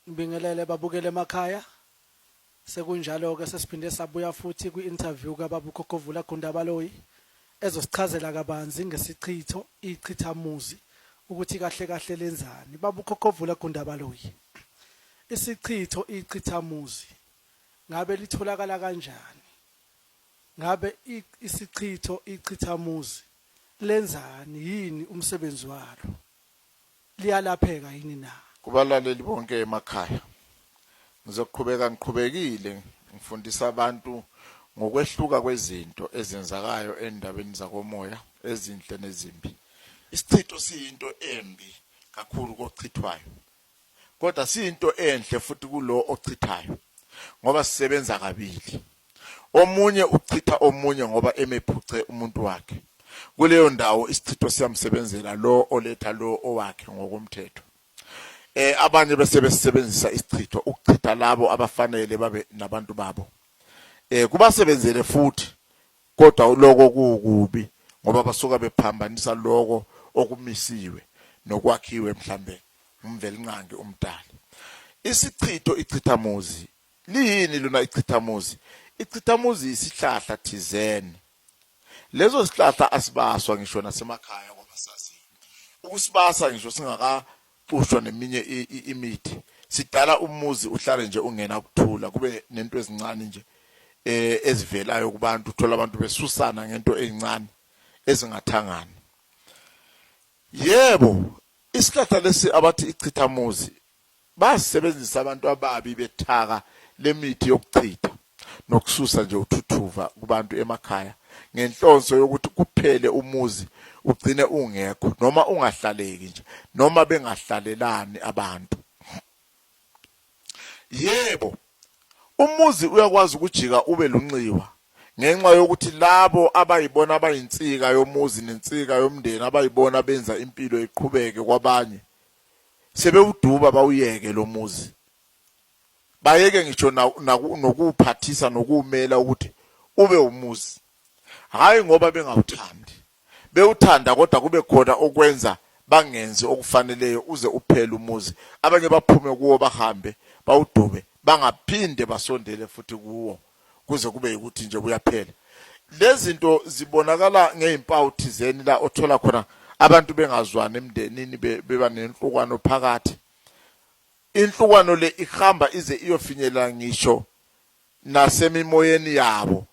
Ngibingelele babukele emakhaya. Sekunjalo ke sesiphinde sabuya futhi kwi-interview kababa uKhokhovula Gundabaloyi ezosichazela kabanzi ngesichitho ichithamuzi ukuthi kahle kahle lenzani. Baba uKhokhovula Gundabaloyi. Isichitho ichithamuzi ngabe litholakala kanjani? Ngabe isichitho ichithamuzi lenzani yini umsebenzi walo? Liyalapheka yini na? Kubalaleli bonke emakhaya. Ngizoqhubeka ngiqhubekile ngifundisa abantu ngokwehluka kwezinto ezenzakayo endabeni zakomoya ezinhle nezimbi. Isichitho siyinto embi kakhulu kochithwayo. Kodwa siyinto enhle futhi kulo ochithayo ngoba sisebenza kabili. Omunye uchitha omunye ngoba emephuce umuntu wakhe. Kuleyo ndawo isichitho siyamsebenzela lo oletha lo owakhe ngokomthetho. Eh abanye bese besebenzisa isichitho ukuchitha labo abafanele babe nabantu babo. Eh kubasebenzele futhi Kodwa lokho kukubi ngoba basuka bephambanisa lokho okumisiwe nokwakhiwe mhlambe nguMvelinqangi uMdali. Isichitho ichithamuzi liyini lona ichithamuzi? Ichithamuzi isihlahla thizeni. Leso sihlahla asibaswa ngisho nasemakhaya kwabasaziyo. Ukusibasa ngisho singaka Kushwa neminye imithi sidala umuzi uhlale nje ungena kuthula kube nento ezincane nje eh ezivelayo kubantu uthola abantu besusana ngento ezincane ezingathangani yebo isihlahla lesi abathi ichithamuzi Basebenzisa abantu ababi bethaka lemithi yokuchitha nokususa nje uthuthuva kubantu emakhaya ngenhlonso yokuthi kuphele umuzi ugcine ungekho noma ungahlaleki nje noma bengahlalelani abantu. Yebo, umuzi uyakwazi ukujika ube lunxiwa ngenxa yokuthi labo abayibona abayinsika yomuzi nensika yomndeni abayibona benza impilo iqhubeke kwabanye sebewuduba bawuyeke lo muzi bayeke ngisho nokuwuphathisa nokuwumela ukuthi ube umuzi hhayi ngoba bengawuthandi bewuthanda kodwa kube khona okwenza bangenzi okufaneleyo uze uphele umuzi abanye baphume kuwo bahambe bawudube bangaphinde basondele futhi kuwo kuze kube ukuthi nje kuyaphela lezinto zibonakala ngezimpawu thizeni la othola khona abantu bengazwani emndenini beba nenhlukwano phakathi inhlukwano le ihamba ize iyofinyelela ngisho nasemimoyeni yabo.